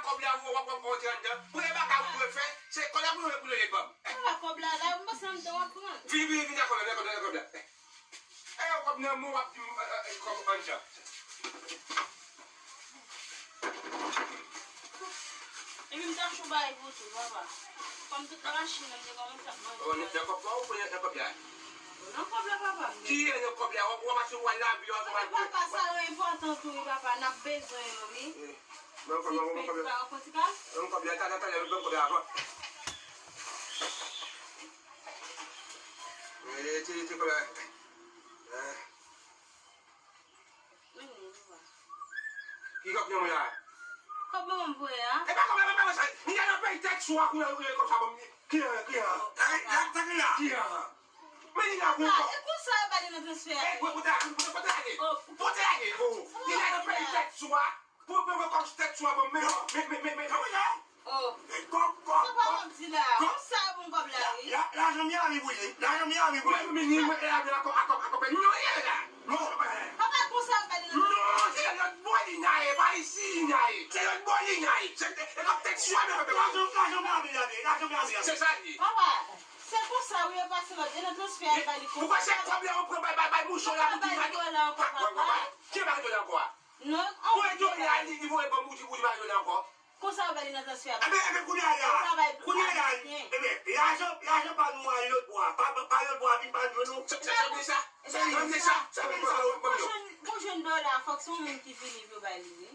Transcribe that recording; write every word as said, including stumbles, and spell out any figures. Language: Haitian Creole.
Kòb la, w ap, w ap, w ap antre anndan. Premye bagay ou dwe fè, se kòb la pou nou, pou nou ban m. Ala kòb la, la, m panse anndan w ap pran. Vini, vini, vini ak kòb la, vini ak kòb la, vini ak kòb la. E, kòb nan men w ap di m, e, e, kòb anndan. Epi m t ap chou bay pou tou, papa. Kòm tout nan machin nan, m te kòmanse ap manje. Nan kòb la, ou pran nan kòb la? Nan kòb la, papa. Ki e nan kòb la? W ap, w ap mache w al lave, w ap... Papa, sa yo enpòtan tou, wi, papa. N ap bezwen yo, wi. Nan kòb la, nan kòb la. Nan kòb la, talè, talè, nan kòb la avan. E, ti, ti kòb la. E. Ki kòb nan mwen la? Kòb manman m voye a. E pa kòb la, pa sa. Li nan peyi tèt sou a, kounye a, kounye a, kòb sa ban m. Kliyan, kliyan. Kliyan. Men li la pou kòb. E konsa yo ba li nan transfè a. E, pote lage, pote, pote lage. Pote lage, o. Li nan peyi tèt sou a. Pou, pou, pou kòb tèt sou a ban m, men, men, men, men, men, men, men. Oh. Kòb, kòb, kòb. Sa pa wap di la. Kòb sa yo ban m kòb la, wi. La, lajan Miami pou li. Lajan Miami pou li. Mwen, mwen, mwen, mwen, mwen, akò, akò, akò, mwen, non, e la. Non. Papa, konsa yo ba li nan... Non, se lòt bò li naye, pa isi li naye. Se lòt bò li naye. Se, e kòb tèt sou a, men, men, men. Lajan, lajan Miami la, lajan Miami la. Se sa li ye. Papa, se konsa, wi, yo pase lòt, e nan transfè a, yo ba li konsa. Poukwa se kòb la, yo pran, bay, bay, bay, mouchon la, pou di, bay dola ankò, papa. Ki bay dola ankò a? Non, mwen, dola li, li voye ban m, ou di, ou di pa dola ankò. Konsa yo ba li nan transfè a. Enben, enben, kounye a la, kounye a la, enben, lajan, lajan pa nou a lòt bò a, pa, pa lòt bò a vin pa nou jwenn nou. Sa, sa, sa vle sa? Sa vle sa? Sa vle sa? Ou jwenn, ou jwenn dola, fòk se yon moun ki vini pou yo ba li, wi.